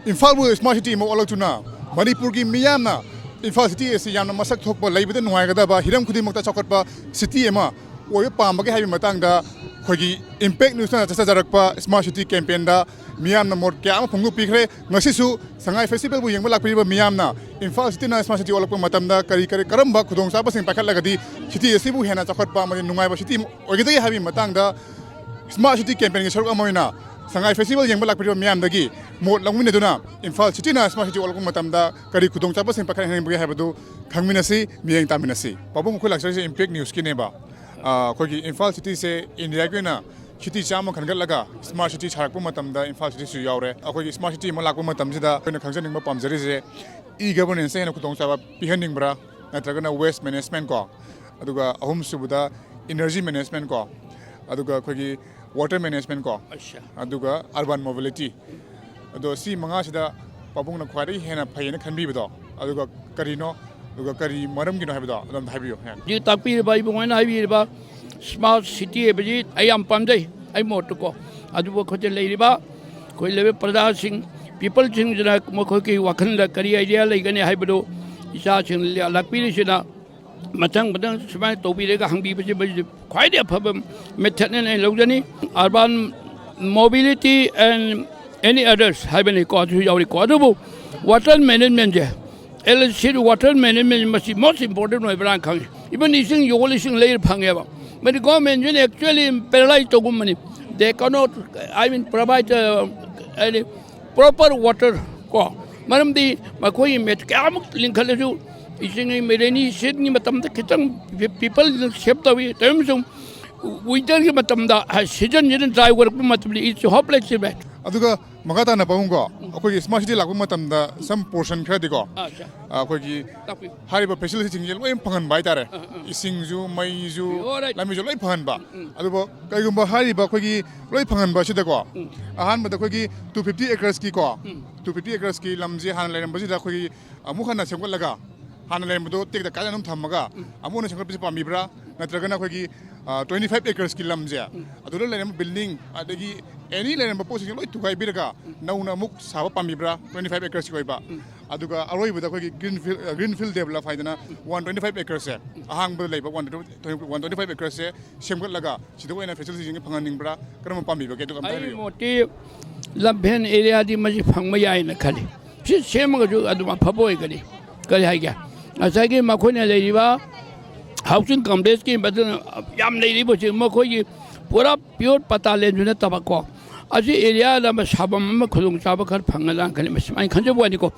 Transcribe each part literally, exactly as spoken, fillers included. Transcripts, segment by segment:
ꯏꯝꯐꯥꯜꯕꯨ smart city ꯑꯃ ꯑꯣꯜꯂꯛꯇꯨꯅ ꯃꯅꯤꯄꯨꯔꯒꯤ ꯃꯤꯌꯥꯝꯅ ꯏꯝꯐꯥꯜ ꯁꯤꯇꯤ ꯑꯁꯤ ꯌꯥꯝꯅ ꯃꯁꯛ ꯊꯣꯛꯄ, ꯂꯩꯕꯗ ꯅꯨꯡꯉꯥꯏꯒꯗꯕ, ꯍꯤꯔꯝ ꯈꯨꯗꯤꯡꯃꯛꯇ ꯆꯥꯎꯈꯠꯄ ꯁꯤꯇꯤ ꯑꯃ ꯑꯣꯏꯕ ꯄꯥꯝꯕꯒꯦ ꯍꯥꯏꯕꯒꯤ ꯃꯇꯥꯡꯗ ꯑꯩꯈꯣꯏꯒꯤ ꯏꯝꯄꯦꯛ ꯅ꯭ꯌꯨꯁꯅ ꯆꯠꯊꯖꯔꯛꯄ ꯁ꯭ꯃꯥꯔꯠ ꯁꯤꯇꯤ ꯀꯦꯝꯄꯦꯟꯗ ꯃꯤꯌꯥꯝꯅ ꯃꯣꯠ ꯀꯌꯥ ꯑꯃ ꯐꯣꯡꯗꯣꯛꯄꯤꯈ꯭ꯔꯦ꯫ ꯉꯁꯤꯁꯨ ꯁꯉꯥꯏ ꯐꯦꯁꯇꯤꯚꯦꯜꯕꯨ ꯌꯦꯡꯕ ꯂꯥꯛꯄꯤꯔꯤꯕ ꯃꯤꯌꯥꯝꯅ ꯏꯝꯐꯥꯜ ꯁꯤꯇꯤꯅ ꯁ꯭ꯃꯥꯔꯠ ꯁꯤꯇꯤ ꯑꯣꯜꯂꯛꯄ ꯃꯇꯝꯗ ꯀꯔꯤ ꯀꯔꯤ, ꯀꯔꯝꯕ ꯈꯨꯗꯣꯡꯆꯥꯕꯁꯤꯡ ꯄꯥꯏꯈꯠꯂꯒꯗꯤ ꯁꯤꯇꯤ ꯑꯁꯤꯕꯨ ꯍꯦꯟꯅ ꯆꯥꯎꯈꯠꯄ ꯑꯃꯗꯤ ꯅꯨꯡꯉꯥꯏꯕ ꯁꯤꯇꯤ ꯑꯃ ꯑꯣꯏꯒꯗꯒꯦ ꯍꯥꯏꯕꯒꯤ ꯃꯇꯥꯡꯗ ꯁ꯭ꯃꯥꯔꯠ ꯁꯤꯇꯤ ꯀꯦꯝꯄꯦꯟꯒꯤ ꯁꯔꯨꯛ ꯑꯃ ꯑꯣꯏꯅ ꯁꯉꯥꯏ ꯐꯦꯁꯇꯤꯚꯦꯜ ꯌꯦꯡꯕ ꯂꯥꯛꯄꯤꯔꯤꯕ ꯃꯤꯌꯥꯝꯗꯒꯤ ꯃꯣꯠ ꯂꯧꯃꯤꯟꯅꯗꯨꯅ ꯏꯝꯐꯥꯜ ꯁꯤꯇꯤꯅ ꯁ꯭ꯃꯥꯔꯠ ꯁꯤꯇꯤ ꯑꯣꯜꯂꯛꯄ ꯃꯇꯝꯗ ꯀꯔꯤ ꯈꯨꯗꯣꯡꯆꯥꯕꯁꯤꯡ ꯄꯥꯏꯈꯠꯍꯟꯅꯤꯡꯕꯒꯦ ꯍꯥꯏꯕꯗꯨ ꯈꯪꯃꯤꯟꯅꯁꯤ, ꯃꯤꯠꯌꯦꯡ ꯇꯥꯃꯤꯟꯅꯁꯤ꯫ ꯄꯥꯕꯨꯡ, ꯑꯩꯈꯣꯏ ꯂꯥꯛꯆꯔꯤꯁꯦ ꯏꯝꯄꯦꯛ ꯅ꯭ꯌꯨꯁꯀꯤꯅꯦꯕ꯫ ꯑ, ꯑꯩꯈꯣꯏꯒꯤ ꯏꯝꯐꯥꯜ ꯁꯤꯇꯤꯁꯦ ꯏꯟꯗꯤꯌꯥꯒꯤ ꯑꯣꯏꯅ ꯁꯤꯇꯤ ꯆꯥꯝꯃ ꯈꯟꯒꯠꯂꯒ ꯁ꯭ꯃꯥꯔꯠ ꯁꯤꯇꯤ ꯁꯥꯔꯛꯄ ꯃꯇꯝꯗ ꯏꯝꯐꯥꯜ ꯁꯤꯇꯤꯁꯨ ꯌꯥꯎꯔꯦ꯫ ꯑꯩꯈꯣꯏꯒꯤ ꯁ꯭ꯃꯥꯔꯠ ꯁꯤꯇꯤ ꯑꯃ ꯂꯥꯛꯄ ꯃꯇꯝꯁꯤꯗ ꯑꯩꯈꯣꯏꯅ ꯈꯪꯖꯅꯤꯡꯕ ꯄꯥꯝꯖꯔꯤꯁꯦ, ꯏ ꯒꯕꯔꯅꯦꯟꯁꯇ ꯍꯦꯟꯅ ꯈꯨꯗꯣꯡꯆꯥꯕ ꯄꯤꯍꯟꯅꯤꯡꯕ꯭ꯔꯥ, ꯅꯠꯇ꯭ꯔꯒꯅ ꯋꯦꯁ ꯃꯦꯅꯦꯖꯃꯦꯟ ꯀꯣ, ꯑꯗꯨꯒ ꯑꯍꯨꯝꯁꯨꯕꯗ ꯏꯅꯔꯖꯤ ꯃꯦꯅꯦꯖꯃꯦꯟ ꯀꯣ, ꯑꯗꯨꯒ ꯑꯩꯈꯣꯏꯒꯤ ꯋꯥꯇꯔ ꯃꯦꯅꯦꯖꯃꯦꯟ ꯀꯣ, ꯑꯗꯨꯒ ꯑꯔꯕꯥꯟ ꯃꯣꯕꯤꯂꯤꯇꯤ꯫ ꯑꯗꯣ ꯁꯤ ꯃꯉꯥꯁꯤꯗ ꯄꯥꯕꯨꯡꯅ ꯈ꯭ꯋꯥꯏꯗꯒꯤ ꯍꯦꯟꯅ ꯐꯩꯌꯦꯅ ꯈꯟꯕꯤꯕꯗꯣ, ꯑꯗꯨꯒ ꯀꯔꯤꯅꯣ, ꯑꯗꯨꯒ ꯀꯔꯤ ꯃꯔꯝꯒꯤꯅꯣ ꯍꯥꯏꯕꯗꯣ ꯑꯗꯨꯝ ꯍꯥꯏꯕꯤꯌꯨ꯫ ꯍꯧꯖꯤꯛ ꯇꯥꯛꯄꯤꯔꯤꯕ, ꯏꯕꯨꯡꯉꯣꯅ ꯍꯥꯏꯕꯤꯔꯤꯕ ꯁ꯭ꯃꯥꯔꯠ ꯁꯤꯇꯤ ꯍꯥꯏꯕꯁꯤ ꯑꯩ ꯌꯥꯝ ꯄꯥꯝꯖꯩ, ꯑꯩ ꯃꯣꯠꯇꯀꯣ꯫ ꯑꯗꯨꯕꯨ ꯑꯩꯈꯣꯏꯗ ꯂꯩꯔꯤꯕ, ꯑꯩꯈꯣꯏ ꯂꯩꯔꯤꯕ ꯄ꯭ꯔꯖꯥꯁꯤꯡ, ꯄꯤꯄꯜꯁꯤꯡꯁꯤꯅ ꯃꯈꯣꯏꯒꯤ ꯋꯥꯈꯜꯗ ꯀꯔꯤ ꯑꯥꯏꯗꯤꯌꯥ ꯂꯩꯒꯅꯤ ꯍꯥꯏꯕꯗꯨ ꯏꯆꯥꯁꯤꯡ ꯂꯥꯛꯄꯤꯔꯤꯁꯤꯅ ꯃꯊꯪ ꯃꯊꯪ ꯁꯨꯃꯥꯏꯅ ꯇꯧꯕꯤꯔꯒ ꯍꯪꯕꯤꯕꯁꯤ ꯃꯁꯤꯗꯤ ꯈ꯭ꯋꯥꯏꯗꯒꯤ ꯑꯐꯕ ꯃꯦꯊꯠꯅꯦꯅ ꯑꯩ ꯂꯧꯖꯅꯤ꯫ Urban mobility and any others ꯍꯥꯏꯕꯅꯤꯀꯣ, ꯑꯗꯨꯁꯨ ꯌꯥꯎꯔꯤꯀꯣ꯫ ꯑꯗꯨꯕꯨ water ꯃꯦꯅꯦꯖꯃꯦꯟꯁꯦ, L S C water management ꯃꯁꯤ ꯃꯣꯁ ꯏꯝꯄꯣꯔꯇꯦꯟ ꯑꯣꯏꯕ꯭ꯔꯥꯅ ꯈꯪꯉꯤ꯫ ꯏꯚꯟ ꯏꯁꯤꯡ ꯌꯣꯜꯂꯤ, ꯏꯁꯤꯡ ꯂꯩꯔ ꯐꯪꯉꯦꯕ꯫ ꯃꯗꯤ ꯒꯣꯔꯃꯦꯟꯁꯤꯅ ꯑꯦꯛꯆꯨꯋꯦꯂꯤ ꯄꯦꯔꯥꯂꯥꯏꯁ ꯇꯧꯒꯨꯝꯕꯅꯤ꯫ They cannot, I mean, provide, uh, any proper water ꯀꯣ꯫ ꯃꯔꯝꯗꯤ ꯃꯈꯣꯏꯒꯤ ꯃꯦꯠ ꯀꯌꯥꯃꯨꯛ ꯂꯤꯡꯈꯠꯂꯁꯨ ꯏꯁꯤꯡꯒꯤ ꯔꯦꯅꯤ ꯁꯤꯖꯟꯒꯤ ꯃꯇꯝꯗ ꯈꯤꯇꯪ ꯄꯤꯄꯜꯁꯤꯅ ꯁꯦꯞ ꯇꯧꯏ꯫ ꯇꯧꯔꯤꯕꯁꯨ ꯋꯤꯟꯇꯔꯒꯤ ꯃꯇꯝꯗ, ꯁꯤꯖꯟꯁꯤꯅ ꯗ꯭ꯔꯥꯏ ꯑꯣꯏꯔꯛꯄ ꯃꯇꯝꯗ it's hopeless event꯫ ꯑꯗꯨꯒ ꯃꯈꯥ ꯇꯥꯅ ꯄꯥꯕꯨꯡꯀꯣ, ꯑꯩꯈꯣꯏꯒꯤ ꯁ꯭ꯃꯥꯔꯠ ꯁꯤꯇꯤ ꯂꯥꯛꯄ ꯃꯇꯝꯗ some portion ꯈꯔꯗꯤꯀꯣ, ꯑꯥ, ꯁꯥꯔ꯫ ꯑꯩꯈꯣꯏꯒꯤ ꯇꯥꯛꯄꯤꯌꯨ꯫ ꯍꯥꯏꯔꯤꯕ ꯐꯦꯁꯤꯂꯤꯇꯤꯁꯤꯡꯁꯦ ꯂꯣꯏ ꯐꯪꯍꯟꯕ ꯍꯥꯏꯇꯥꯔꯦ꯫ ꯑꯥ, ꯑꯥ꯫ ꯏꯁꯤꯡꯁꯨ, ꯃꯩꯁꯨ, All right. ꯂꯝꯕꯤꯁꯨ ꯂꯣꯏ ꯐꯪꯍꯟꯕ꯫ ꯎꯝ, ꯎꯝ꯫ ꯑꯗꯨꯕꯨ ꯀꯩꯒꯨꯝꯕ ꯍꯥꯏꯔꯤꯕ ꯑꯩꯈꯣꯏꯒꯤ ꯂꯣꯏ ꯐꯪꯍꯟꯕ ꯑꯁꯤꯗꯀꯣ, ꯎꯝ꯫ ꯑꯍꯥꯟꯕꯗ ꯑꯩꯈꯣꯏꯒꯤ two fifty acres ꯀꯤꯀꯣ, ꯎꯝ꯫ Two fifty acres ꯀꯤ ꯂꯝꯁꯦ ꯍꯥꯟꯅ ꯂꯩꯔꯝꯕꯁꯤꯗ ꯑꯩꯈꯣꯏꯒꯤ ꯑꯃꯨꯛ ꯍꯟꯅ ꯁꯦꯝꯒꯠꯂꯒ ꯍꯥꯟꯅ ꯂꯩꯔꯝꯕꯗꯣ ꯇꯦꯛꯇ ꯀꯥꯏꯗ ꯑꯗꯨꯝ ꯊꯝꯃꯒ ꯎꯝ꯫ ꯑꯃꯨꯛ ꯍꯟꯅ ꯁꯦꯝꯒꯠꯄꯁꯤ ꯄꯥꯝꯕꯤꯕ꯭ꯔꯥ? ꯅꯠꯇ꯭ꯔꯒꯅ ꯑꯩꯈꯣꯏꯒꯤ, ꯑ, twenty five acres ꯀꯤ ꯂꯝꯁꯦ ꯎꯝ꯫ ꯑꯗꯨꯗ ꯂꯩꯔꯝꯕ ꯕꯤꯜꯗꯤꯡ ꯑꯗꯒꯤ ꯑꯦꯅꯤ ꯂꯩꯔꯝꯕ ꯄꯣꯠꯁꯤꯡꯁꯦ ꯂꯣꯏ ꯊꯨꯒꯥꯏꯕꯤꯔꯒ ꯅꯧꯅ ꯑꯃꯨꯛ ꯁꯥꯕ ꯄꯥꯝꯕꯤꯕ꯭ꯔꯥ? Twenty five acres ꯀꯤ ꯑꯣꯏꯕ꯫ ꯑꯗꯨꯒ ꯑꯔꯣꯏꯕꯗ ꯑꯩꯈꯣꯏꯒꯤ green field, green field develop ꯍꯥꯏꯗꯅ one twenty five acres ꯁꯦ ꯑꯍꯥꯡꯕꯗ ꯂꯩꯕ one twenty five acres ꯁꯦ ꯁꯦꯝꯒꯠꯂꯒ ꯁꯤꯗ ꯑꯣꯏꯅ facility ꯁꯤꯡꯁꯦ ꯐꯪꯍꯟꯅꯤꯡꯕ꯭ꯔꯥ? ꯀꯔꯝꯕ ꯄꯥꯝꯕꯤꯕꯒꯦ? ꯑꯗꯨꯒ ꯑꯝꯇ ꯑꯩꯒꯤ ꯍꯥꯏꯕꯤꯌꯨ꯫ ꯃꯣꯠꯇꯤ ꯂꯝꯐꯦꯟ area ꯗꯤ ꯃꯁꯤ ꯐꯪꯕ ꯌꯥꯏꯅ ꯈꯜꯂꯤ꯫ ꯁꯤ ꯁꯦꯝꯃꯒꯁꯨ ꯑꯗꯨꯝ ꯑꯐꯕ ꯑꯣꯏꯒꯅꯤ꯫ ꯀꯔꯤ ꯍꯥꯏꯒꯦ? ꯉꯁꯥꯏꯒꯤ ꯃꯈꯣꯏꯅ ꯂꯩꯔꯤꯕ housing complex ꯀꯤ ꯃꯗꯨꯅ ꯌꯥꯝ ꯂꯩꯔꯤꯕꯁꯤ ꯃꯈꯣꯏꯒꯤ ꯄꯨꯔꯥ pure ꯄꯇꯥ ꯂꯦꯟꯁꯨ ꯅꯠꯇꯕꯀꯣ꯫ ꯑꯁꯤ area ꯗ ꯑꯃ ꯁꯥꯐꯝ ꯑꯃ ꯈꯨꯗꯣꯡꯆꯥꯕ ꯈꯔ ꯐꯪꯒꯗ꯭ꯔꯥ ꯈꯜꯂꯤ꯫ ꯃꯁꯤ ꯑꯩꯅ ꯈꯟꯖꯕ ꯋꯥꯅꯤꯀꯣ꯫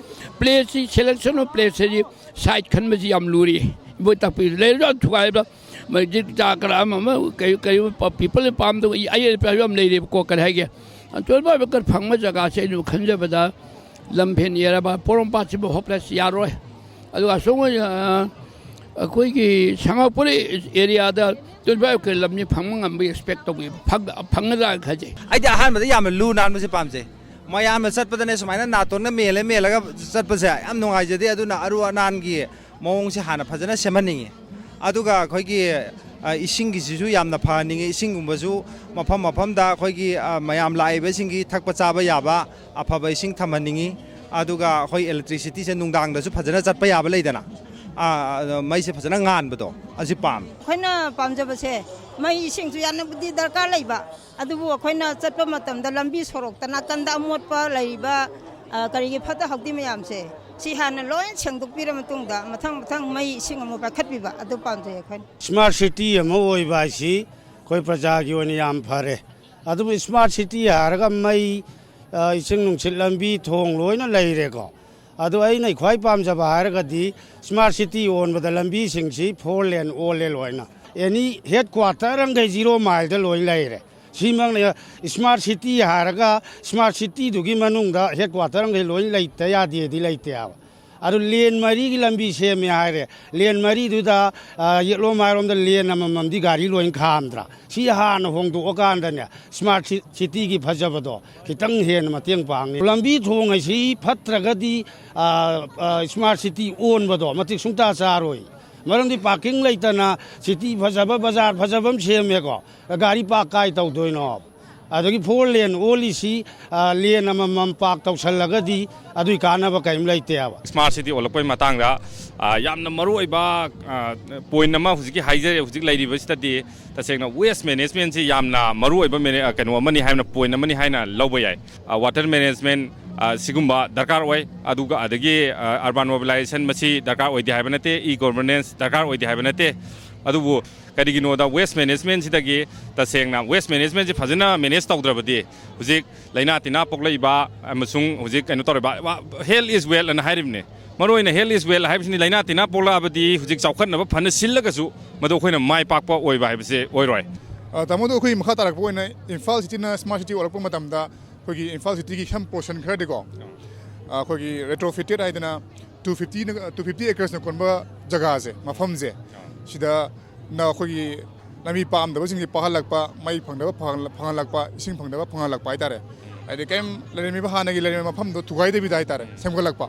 Place ꯁꯤ, selection of place ꯁꯤ, site ꯈꯟꯕꯁꯤ ꯌꯥꯝ ꯂꯨꯔꯤ꯫ ꯏꯕꯣꯏ ꯇꯥꯛꯄꯤ ꯂꯩꯔꯁꯨ ꯌꯥꯝ ꯊꯨꯒꯥꯏꯕ꯫ ꯃꯁꯖꯤꯗ ꯀꯔꯥ ꯑꯃ ꯑꯃ ꯀꯔꯤ ꯀꯔꯤ people ꯄꯥꯝꯗꯕ ꯑꯩ ꯑꯩ ꯌꯥꯝ ꯂꯩꯔꯦꯕꯀꯣ꯫ ꯀꯔꯤ ꯍꯥꯏꯒꯦ? Twelve acre ꯐꯪꯕ ꯖꯒꯥꯁꯦ ꯑꯩꯅ ꯈꯟꯖꯕꯗ ꯂꯝꯐꯦꯟ area ꯄꯣꯔꯣꯝꯄꯥꯠꯁꯤꯕꯨ hopeless ꯌꯥꯔꯣꯏ꯫ ꯑꯗꯨꯒ ꯑꯁꯣꯝ, ꯑ, ꯑꯩꯈꯣꯏꯒꯤ ꯁꯉꯥꯏꯄꯨꯔ area ꯗ twelve acre ꯂꯝꯁꯤ ꯐꯪꯕ ꯉꯝꯕꯒꯤ expect ꯇꯧꯕꯤ꯫ ꯐꯪ-, ꯐꯪꯒꯗ꯭ꯔꯥ ꯈꯟꯖꯩ꯫ ꯑꯩꯗꯤ ꯑꯍꯥꯟꯕꯗ ꯌꯥꯝꯅ ꯂꯨ ꯅꯥꯟꯕꯁꯦ ꯄꯥꯝꯖꯩ꯫ ꯃꯌꯥꯝꯅ ꯆꯠꯄꯗꯅꯦ ꯁꯨꯃꯥꯏꯅ ꯅꯥꯇꯣꯟꯒ ꯃꯦꯜꯂ ꯃꯦꯜꯂꯒ ꯆꯠꯄꯁꯦ ꯌꯥꯝ ꯅꯨꯡꯉꯥꯏꯖꯗꯦ꯫ ꯑꯗꯨꯅ ꯑꯔꯨ ꯑꯅꯥꯟꯒꯤ ꯃꯑꯣꯡꯁꯦ ꯍꯥꯟꯅ ꯐꯖꯅ ꯁꯦꯝꯍꯟꯅꯤꯡꯉꯤ꯫ ꯑꯗꯨꯒ ꯑꯩꯈꯣꯏꯒꯤ, ꯑ, ꯏꯁꯤꯡꯒꯤꯁꯤꯁꯨ ꯌꯥꯝꯅ ꯐꯍꯟꯅꯤꯡꯉꯤ꯫ ꯏꯁꯤꯡꯒꯨꯝꯕꯁꯨ ꯃꯐꯝ ꯃꯐꯝꯗ ꯑꯩꯈꯣꯏꯒꯤ, ꯑ, ꯃꯌꯥꯝ ꯂꯥꯛꯏꯕꯁꯤꯡꯒꯤ ꯊꯛꯄ ꯆꯥꯕ ꯌꯥꯕ ꯑꯐꯕ ꯏꯁꯤꯡ ꯊꯝꯍꯟꯅꯤꯡꯉꯤ꯫ ꯑꯗꯨꯒ ꯑꯩꯈꯣꯏ electricity ꯁꯦ ꯅꯨꯡꯗꯥꯡꯗꯁꯨ ꯐꯖꯅ ꯆꯠꯄ ꯌꯥꯕ ꯂꯩꯗꯅ, ꯑ, ꯑ, ꯃꯩꯁꯦ ꯐꯖꯅ ꯉꯥꯟꯕꯗꯣ, ꯑꯁꯤ ꯄꯥꯝꯃꯤ꯫ ꯑꯩꯈꯣꯏꯅ ꯄꯥꯝꯖꯕꯁꯦ ꯃꯩ ꯏꯁꯤꯡꯁꯨ ꯌꯥꯝꯅꯕꯨꯗꯤ ꯗꯔꯀꯥꯔ ꯂꯩꯕ, ꯑꯗꯨꯕꯨ ꯑꯩꯈꯣꯏꯅ ꯆꯠꯄ ꯃꯇꯝꯗ ꯂꯝꯕꯤ ꯁꯣꯔꯣꯛꯇ ꯅꯥꯀꯟꯗ ꯑꯃꯣꯠꯄ ꯂꯩꯔꯤꯕ, ꯑ, ꯀꯔꯤꯒꯤ ꯐꯠꯇ ꯍꯥꯎꯗꯤ ꯃꯌꯥꯝꯁꯦ, ꯁꯤ ꯍꯥꯟꯅ ꯂꯣꯏ ꯁꯦꯡꯗꯣꯛꯄꯤꯔ ꯃꯇꯨꯡꯗ ꯃꯊꯪ ꯃꯊꯪ ꯃꯩ ꯏꯁꯤꯡ ꯑꯃꯨꯛ ꯄꯥꯏꯈꯠꯄꯤꯕ, ꯑꯗꯨ ꯄꯥꯝꯖꯩ ꯑꯩꯈꯣꯏꯅ꯫ Smart city ꯑꯃ ꯑꯣꯏꯕ ꯍꯥꯏꯁꯤ ꯑꯩꯈꯣꯏ ꯄ꯭ꯔꯖꯥꯒꯤ ꯑꯣꯏꯅ ꯌꯥꯝ ꯐꯔꯦ꯫ ꯑꯗꯨꯕꯨ smart city ꯍꯥꯏꯔꯒ ꯃꯩ, ꯑ, ꯏꯁꯤꯡ ꯅꯨꯡꯁꯤꯠ, ꯂꯝꯕꯤ ꯊꯣꯡ ꯂꯣꯏꯅ ꯂꯩꯔꯦꯀꯣ꯫ ꯑꯗꯣ ꯑꯩꯅ ꯈ꯭ꯋꯥꯏ ꯄꯥꯝꯖꯕ ꯍꯥꯏꯔꯒꯗꯤ smart city ꯑꯣꯟꯕꯗ ꯂꯝꯕꯤꯁꯤꯡꯁꯤ four lane ꯑꯣꯜꯂꯦ ꯂꯣꯏꯅ꯫ Any headquarter ꯑꯃꯈꯩ zero mile ꯗ ꯂꯣꯏ ꯂꯩꯔꯦ꯫ ꯁꯤꯃꯛꯅ smart city ꯍꯥꯏꯔꯒ smart city ꯗꯨꯒꯤ ꯃꯅꯨꯡꯗ headquarter ꯑꯃꯈꯩ ꯂꯣꯏ ꯂꯩꯇ ꯌꯥꯗꯦꯗꯤ ꯂꯩꯇꯦ ꯍꯥꯏꯕ꯫ ꯑꯗꯨ lane ꯃꯔꯤꯒꯤ ꯂꯝꯕꯤ ꯁꯦꯝꯃꯦ ꯍꯥꯏꯔꯦ꯫ Lane ꯃꯔꯤꯗꯨꯗ, ꯑ, ꯌꯦꯠꯂꯣꯝ ꯃꯥꯏꯔꯣꯝꯗ lane ꯑꯃꯃꯝꯗꯤ ꯒꯥꯔꯤ ꯂꯣꯏ ꯈꯥꯝꯗ꯭ꯔꯥ? ꯁꯤ ꯍꯥꯟꯅ ꯍꯣꯡꯗꯣꯛꯑꯀꯥꯟꯗꯅꯦ smart ꯁꯤ-, city ꯒꯤ ꯐꯖꯕꯗꯣ ꯈꯤꯇꯪ ꯍꯦꯟꯅ ꯃꯇꯦꯡ ꯄꯥꯡꯅꯤ꯫ ꯂꯝꯕꯤ ꯊꯣꯡ ꯑꯁꯤ ꯐꯠꯇ꯭ꯔꯒꯗꯤ, ꯑ, ꯑ, smart city ꯑꯣꯟꯕꯗꯣ ꯃꯇꯤꯛ ꯁꯨꯡꯇꯥ ꯆꯥꯔꯣꯏ꯫ ꯃꯔꯝꯗꯤ parking ꯂꯩꯇꯅ city ꯐꯖꯕ, ꯕꯖꯥꯔ ꯐꯖꯕ ꯑꯃ ꯁꯦꯝꯃꯦꯀꯣ, ꯒꯥꯔꯤ park ꯀꯥꯏ ꯇꯧꯗꯣꯏꯅꯣ? ꯑꯗꯒꯤ ꯐꯣꯔ ꯂꯦꯟ ꯑꯣꯜꯂꯤꯁꯤ, ꯂꯦꯟ ꯑꯃꯃꯝ ꯄꯥꯛ ꯇꯧꯁꯜꯂꯒꯗꯤ ꯑꯗꯨꯒꯤ ꯀꯥꯟꯅꯕ ꯀꯔꯤꯝ ꯂꯩꯇꯦ ꯍꯥꯏꯕ꯫ ꯁ꯭ꯃꯥꯔꯠ ꯁꯤꯇꯤ ꯑꯣꯜꯂꯛꯄꯒꯤ ꯃꯇꯥꯡꯗ ꯌꯥꯝꯅ ꯃꯔꯨ ꯑꯣꯏꯕ ꯄꯣꯏꯟ ꯑꯃ ꯍꯧꯖꯤꯛꯀꯤ ꯍꯥꯏꯖꯔꯦ꯫ ꯍꯧꯖꯤꯛ ꯂꯩꯔꯤꯕꯁꯤꯗꯗꯤ ꯇꯁꯦꯡꯅ ꯋꯦꯁ ꯃꯦꯅꯦꯖꯃꯦꯟꯁꯤ ꯌꯥꯝꯅ ꯃꯔꯨ ꯑꯣꯏꯕ ꯀꯩꯅꯣ ꯑꯃꯅꯤ ꯍꯥꯏꯅ, ꯄꯣꯏꯟ ꯑꯃꯅꯤ ꯍꯥꯏꯅ ꯂꯧꯕ ꯌꯥꯏ꯫ ꯋꯥꯇꯔ ꯃꯦꯅꯦꯖꯃꯦꯟ ꯁꯤꯒꯨꯝꯕ ꯗꯔꯀꯥꯔ ꯑꯣꯏ꯫ ꯑꯗꯨꯒ ꯑꯗꯒꯤ ꯑꯔꯕꯥꯟ ꯃꯣꯕꯤꯂꯥꯏꯖꯦꯁꯟ ꯃꯁꯤ ꯗꯔꯀꯥꯔ ꯑꯣꯏꯗꯦ ꯍꯥꯏꯕ ꯅꯠꯇꯦ, ꯏ ꯒꯣꯕꯔꯅꯦꯟꯁ ꯗꯔꯀꯥꯔ ꯑꯣꯏꯗꯦ ꯍꯥꯏꯕ ꯅꯠꯇꯦ꯫ ꯑꯗꯨꯕꯨ ꯀꯔꯤꯒꯤꯅꯣꯗ ꯋꯦꯁ ꯃꯦꯅꯦꯖꯃꯦꯟꯁꯤꯗꯒꯤ ꯇꯁꯦꯡꯅ ꯋꯦꯁ ꯃꯦꯅꯦꯖꯃꯦꯟꯁꯤ ꯐꯖꯅ ꯃꯦꯅꯦꯖ ꯇꯧꯗ꯭ꯔꯕꯗꯤ ꯍꯧꯖꯤꯛ ꯂꯥꯏꯅꯥ ꯇꯤꯟꯅꯥ ꯄꯣꯛꯂꯛꯏꯕ ꯑꯃꯁꯨꯡ ꯍꯧꯖꯤꯛ ꯀꯩꯅꯣ ꯇꯧꯔꯤꯕ, health is wealth ꯑꯅ ꯍꯥꯏꯔꯤꯕꯅꯦ꯫ ꯃꯔꯨꯑꯣꯏꯅ health is wealth ꯍꯥꯏꯕꯁꯤꯅꯤ꯫ ꯂꯥꯏꯅꯥ ꯇꯤꯟꯅꯥ ꯄꯣꯛꯂꯛꯑꯕꯗꯤ ꯍꯧꯖꯤꯛ ꯆꯥꯎꯈꯠꯅꯕ ꯐꯅ ꯁꯤꯜꯂꯒꯁꯨ ꯃꯗꯨ ꯑꯩꯈꯣꯏꯅ ꯃꯥꯏ ꯄꯥꯛꯄ ꯑꯣꯏꯕ ꯍꯥꯏꯕꯁꯦ ꯑꯣꯏꯔꯣꯏ꯫ ꯇꯥꯃꯣꯗꯣ, ꯑꯩꯈꯣꯏ ꯃꯈꯥ ꯇꯥꯔꯛꯄ ꯑꯣꯏꯅ ꯏꯝꯐꯥꯜ ꯁꯤꯇꯤꯅ ꯁ꯭ꯃꯥꯔꯠ ꯁꯤꯇꯤ ꯑꯣꯜꯂꯛꯄ ꯃꯇꯝꯗ ꯑꯩꯈꯣꯏꯒꯤ ꯏꯝꯐꯥꯜ ꯁꯤꯇꯤꯒꯤ ꯁꯝ ꯄꯣꯔꯁꯟ ꯈꯔꯗꯤꯀꯣ, ꯑꯩꯈꯣꯏꯒꯤ ꯔꯦꯇ꯭ꯔꯣꯐꯤꯇꯦꯠ ꯍꯥꯏꯗꯅ ꯇꯨ ꯐꯤꯐꯇꯤꯅ, ꯇꯨ ꯐꯤꯐꯇꯤ ꯑꯦꯀꯔꯁꯅ ꯀꯣꯟꯕ ꯖꯒꯥꯁꯦ, ꯃꯐꯝꯁꯦ, ꯁꯤꯗ ꯅ ꯑꯩꯈꯣꯏꯒꯤ ꯂꯝꯕꯤ ꯄꯥꯝꯗꯕꯁꯤꯡꯁꯦ ꯄꯥꯍꯜꯂꯛꯄ, ꯃꯩ ꯐꯪꯗꯕ ꯐꯪꯍꯜ- ꯐꯪꯍꯜꯂꯛꯄ, ꯏꯁꯤꯡ ꯐꯪꯗꯕ ꯐꯪꯍꯜꯂꯛꯄ ꯍꯥꯏꯇꯥꯔꯦ꯫ ꯍꯥꯏꯗꯤ ꯀꯔꯤꯝ ꯂꯩꯔꯝꯃꯤꯕ, ꯍꯥꯟꯅꯒꯤ ꯂꯩꯔꯝꯃꯤꯕ ꯃꯐꯝꯗꯣ ꯊꯨꯒꯥꯏꯗꯕꯤꯗ ꯍꯥꯏꯇꯥꯔꯦ, ꯁꯦꯝꯒꯠꯂꯛꯄ꯫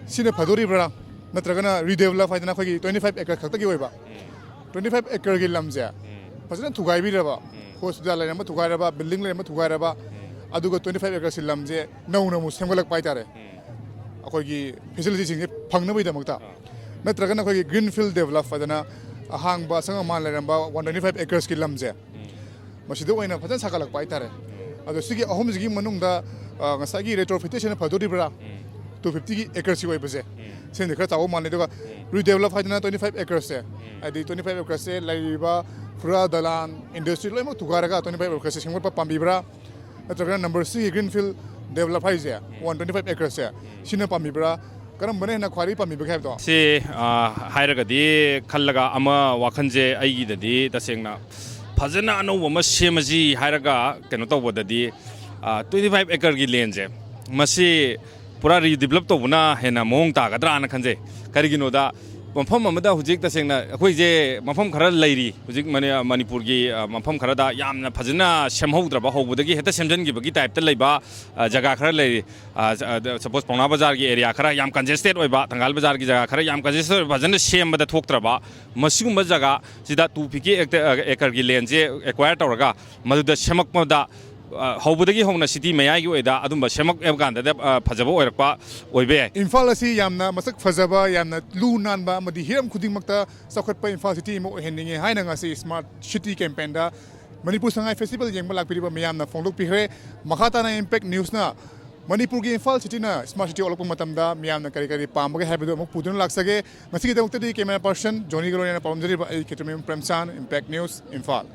ꯁꯤꯅ ꯐꯗꯣꯔꯤꯕ꯭ꯔꯥ? ꯅꯠꯇ꯭ꯔꯒꯅ ꯔꯤꯗꯦꯕꯂꯞ ꯍꯥꯏꯗꯅ ꯑꯩꯈꯣꯏꯒꯤ ꯇ꯭ꯋꯦꯟꯇꯤ ꯐꯥꯏꯚ ꯑꯦꯀꯔ ꯈꯛꯇꯒꯤ ꯑꯣꯏꯕ, ꯇ꯭ꯋꯦꯟꯇꯤ ꯐꯥꯏꯚ ꯑꯦꯀꯔꯒꯤ ꯂꯝꯁꯦ ꯐꯖꯅ ꯊꯨꯒꯥꯏꯕꯤꯔꯕ, ꯍꯣꯁꯄꯤꯇꯥꯜ ꯂꯩꯔꯝꯕ ꯊꯨꯒꯥꯏꯔꯕ, ꯕꯤꯜꯗꯤꯡ ꯂꯩꯔꯝꯕ ꯊꯨꯒꯥꯏꯔꯕ, ꯑꯗꯨꯒ ꯇ꯭ꯋꯦꯟꯇꯤ ꯐꯥꯏꯚ ꯑꯦꯀꯔꯁꯤ ꯂꯝꯁꯦ ꯅꯧꯅ ꯑꯃꯨꯛ ꯁꯦꯝꯒꯠꯂꯛꯄ ꯍꯥꯏꯇꯥꯔꯦ꯫ ꯑꯩꯈꯣꯏꯒꯤ ꯐꯦꯁꯤꯂꯤꯇꯤꯁꯤꯡꯁꯦ ꯐꯪꯅꯕꯒꯤꯗꯃꯛꯇ, ꯅꯠꯇ꯭ꯔꯒꯅ ꯑꯩꯈꯣꯏꯒꯤ ꯒ꯭ꯔꯤꯟ ꯐꯤꯜ ꯗꯦꯕꯂꯞ ꯍꯥꯏꯗꯅ ꯑꯍꯥꯡꯕ ꯑꯁꯪ ꯑꯃꯥꯟ ꯂꯩꯔꯝꯕ ꯋꯥꯟ ꯇ꯭ꯋꯦꯟꯇꯤ ꯐꯥꯏꯚ ꯑꯦꯀꯔꯁꯀꯤ ꯂꯝꯁꯦ, ꯃꯁꯤꯗ ꯑꯣꯏꯅ ꯐꯖꯅ ꯁꯥꯒꯠꯂꯛꯄ ꯍꯥꯏꯇꯥꯔꯦ꯫ ꯑꯗꯣ ꯁꯤꯒꯤ ꯑꯍꯨꯝꯁꯤꯒꯤ ꯃꯅꯨꯡꯗ, ꯑ, ꯉꯁꯥꯏꯒꯤ ꯔꯦꯇ꯭ꯔꯣꯐꯤꯇꯦꯁꯟꯅ ꯐꯗꯣꯔꯤꯕ꯭ꯔꯥ? ꯇꯨ ꯐꯤꯐꯇꯤꯒꯤ ꯑꯦꯀꯔꯁꯤ ꯑꯣꯏꯕꯁꯦ, ꯁꯤꯅꯗꯤ ꯈꯔ ꯆꯥꯎꯕ ꯃꯥꯜꯂꯤ꯫ ꯑꯗꯨꯒ ꯔꯤꯗꯦꯕꯂꯞ ꯍꯥꯏꯗꯅ ꯇ꯭ꯋꯦꯟꯇꯤ ꯐꯥꯏꯚ ꯑꯦꯀꯔꯁꯦ, ꯍꯥꯏꯗꯤ ꯇ꯭ꯋꯦꯟꯇꯤ ꯐꯥꯏꯚ ꯑꯦꯀꯔꯁꯦ ꯂꯩꯔꯤꯕ ꯐꯨꯔꯥ ꯗꯂꯥꯟ, ꯏꯟꯗꯁꯇ꯭ꯔꯤ ꯂꯣꯏꯅꯃꯛ ꯊꯨꯒꯥꯏꯔꯒ ꯇ꯭ꯋꯦꯟꯇꯤ ꯐꯥꯏꯚ ꯑꯦꯀꯔꯁꯦ ꯁꯦꯝꯒꯠꯄ ꯄꯥꯝꯕꯤꯕ꯭ꯔꯥ? ꯅꯠꯇ꯭ꯔꯒꯅ ꯅꯝꯕꯔ ꯁꯤꯒꯤ ꯒ꯭ꯔꯤꯟ ꯐꯤꯜ ꯗꯦꯕꯂꯞ ꯍꯥꯏꯁꯦ, ꯋꯥꯟ ꯇ꯭ꯋꯦꯟꯇꯤ ꯐꯥꯏꯚ ꯑꯦꯀꯔꯁꯦ, ꯁꯤꯅ ꯄꯥꯝꯕꯤꯕ꯭ꯔꯥ? ꯀꯔꯝꯕꯅ ꯍꯦꯟꯅ ꯈ꯭ꯋꯥꯏꯗꯒꯤ ꯄꯥꯝꯕꯤꯕꯒꯦ ꯍꯥꯏꯕꯗꯣ? ꯁꯤ, ꯑ, ꯍꯥꯏꯔꯒꯗꯤ ꯈꯜꯂꯒ ꯑꯃ ꯋꯥꯈꯜꯁꯦ ꯑꯩꯒꯤꯗꯗꯤ ꯇꯁꯦꯡꯅ ꯐꯖꯅ ꯑꯅꯧꯕ ꯑꯃ ꯁꯦꯝꯃꯁꯤ ꯍꯥꯏꯔꯒ ꯀꯩꯅꯣ ꯇꯧꯕꯗꯗꯤ, ꯑ, ꯇ꯭ꯋꯦꯟꯇꯤ ꯐꯥꯏꯚ ꯑꯦꯀꯔꯒꯤ ꯂꯦꯟꯁꯦ, ꯃꯁꯤ ꯄꯨꯔꯥ ꯔꯤꯗꯤꯕꯂꯞ ꯇꯧꯕꯅ ꯍꯦꯟꯅ ꯃꯑꯣꯡ ꯇꯥꯒꯗ꯭ꯔꯥꯅ ꯈꯟꯖꯩ꯫ ꯀꯔꯤꯒꯤꯅꯣꯗ ꯃꯐꯝ ꯑꯃꯗ ꯍꯧꯖꯤꯛ ꯇꯁꯦꯡꯅ ꯑꯩꯈꯣꯏꯁꯦ ꯃꯐꯝ ꯈꯔ ꯂꯩꯔꯤ꯫ ꯍꯧꯖꯤꯛ ꯃꯅꯤ-, ꯃꯅꯤꯄꯨꯔꯒꯤ, ꯑ, ꯃꯐꯝ ꯈꯔꯗ ꯌꯥꯝꯅ ꯐꯖꯅ ꯁꯦꯝꯍꯧꯗ꯭ꯔꯕ, ꯍꯧꯕꯗꯒꯤ ꯍꯦꯛꯇ ꯁꯦꯝꯖꯤꯟꯈꯤꯕꯒꯤ ꯇꯥꯏꯞꯇ ꯂꯩꯕ, ꯑ, ꯖꯒꯥ ꯈꯔ ꯂꯩꯔꯤ꯫ ꯑ, ꯖ-, ꯑ, ꯗ-, ꯁꯄꯣꯁ ꯄꯥꯎꯅꯥ ꯕꯖꯥꯔꯒꯤ ꯑꯦꯔꯤꯌꯥ ꯈꯔ ꯌꯥꯝ ꯀꯟꯖꯦꯁꯇꯦꯠ ꯑꯣꯏꯕ, ꯊꯪꯒꯥꯜ ꯕꯖꯥꯔꯒꯤ ꯖꯒꯥ ꯈꯔ ꯌꯥꯝ ꯀꯟꯖꯦꯁꯇꯦꯠ ꯑꯣꯏꯕ, ꯐꯖꯅ ꯁꯦꯝꯕꯗ ꯊꯣꯛꯇ꯭ꯔꯕ, ꯃꯁꯤꯒꯨꯝꯕ ꯖꯒꯥꯁꯤꯗ ꯇꯨ ꯐꯤꯐꯇꯤ ꯑꯦꯀꯔꯒꯤ ꯂꯦꯟꯁꯦ ꯑꯦꯀ꯭ꯋꯥꯌꯔ ꯇꯧꯔꯒ ꯃꯗꯨꯗ ꯁꯦꯝꯃꯛꯄꯗ, ꯑ, ꯍꯧꯕꯗꯒꯤ ꯍꯧꯅ ꯁꯤꯇꯤ ꯃꯌꯥꯏꯒꯤ ꯑꯣꯏꯗ ꯑꯗꯨꯝꯕ ꯁꯦꯝꯃꯛꯑꯕ ꯀꯥꯟꯗꯗ, ꯑ, ꯐꯖꯕ ꯑꯣꯏꯔꯛꯄ ꯑꯣꯏꯕ ꯌꯥꯏ꯫ ꯏꯝꯐꯥꯜ ꯑꯁꯤ ꯌꯥꯝꯅ ꯃꯁꯛ ꯐꯖꯕ, ꯌꯥꯝꯅ ꯂꯨ ꯅꯥꯟꯕ ꯑꯃꯗꯤ ꯍꯤꯔꯝ ꯈꯨꯗꯤꯡꯃꯛꯇ ꯆꯥꯎꯈꯠꯄ ꯏꯝꯐꯥꯜ ꯁꯤꯇꯤ ꯑꯃ ꯑꯣꯏꯍꯟꯅꯤꯡꯉꯤ ꯍꯥꯏꯅ ꯉꯁꯤ smart city ꯀꯦꯝꯄꯦꯟꯗ Manipur Sangai festival ꯌꯦꯡꯕ ꯂꯥꯛꯄꯤꯔꯤꯕ ꯃꯤꯌꯥꯝꯅ ꯐꯣꯡꯗꯣꯛꯄꯤꯈ꯭ꯔꯦ꯫ ꯃꯈꯥ ꯇꯥꯅ ꯏꯝꯄꯦꯛ ꯅ꯭ꯌꯨꯁꯅ ꯃꯅꯤꯄꯨꯔꯒꯤ ꯏꯝꯐꯥꯜ ꯁꯤꯇꯤꯅ ꯁ꯭ꯃꯥꯔꯠ ꯁꯤꯇꯤ ꯑꯣꯜꯂꯛꯄ ꯃꯇꯝꯗ ꯃꯤꯌꯥꯝꯅ ꯀꯔꯤ ꯀꯔꯤ ꯄꯥꯝꯕꯒꯦ ꯍꯥꯏꯕꯗꯨ ꯑꯃꯨꯛ ꯄꯨꯗꯨꯅ ꯂꯥꯛꯆꯒꯦ꯫ ꯉꯁꯤꯒꯤꯗꯃꯛꯇꯗꯤ ꯀꯦꯃꯦꯔꯥ ꯄꯔꯁꯟ ꯖꯣꯅꯤꯒ ꯂꯣꯏꯅꯅ ꯄꯥꯎꯂꯝꯖꯔꯤꯕ ꯑꯩ ꯈꯦꯇ꯭ꯔꯤꯃꯌꯨꯝ ꯄ꯭ꯔꯦꯝꯆꯥꯟ, ꯏꯝꯄꯦꯛ ꯅ꯭ꯌꯨꯁ, ꯏꯝꯐꯥꯜ꯫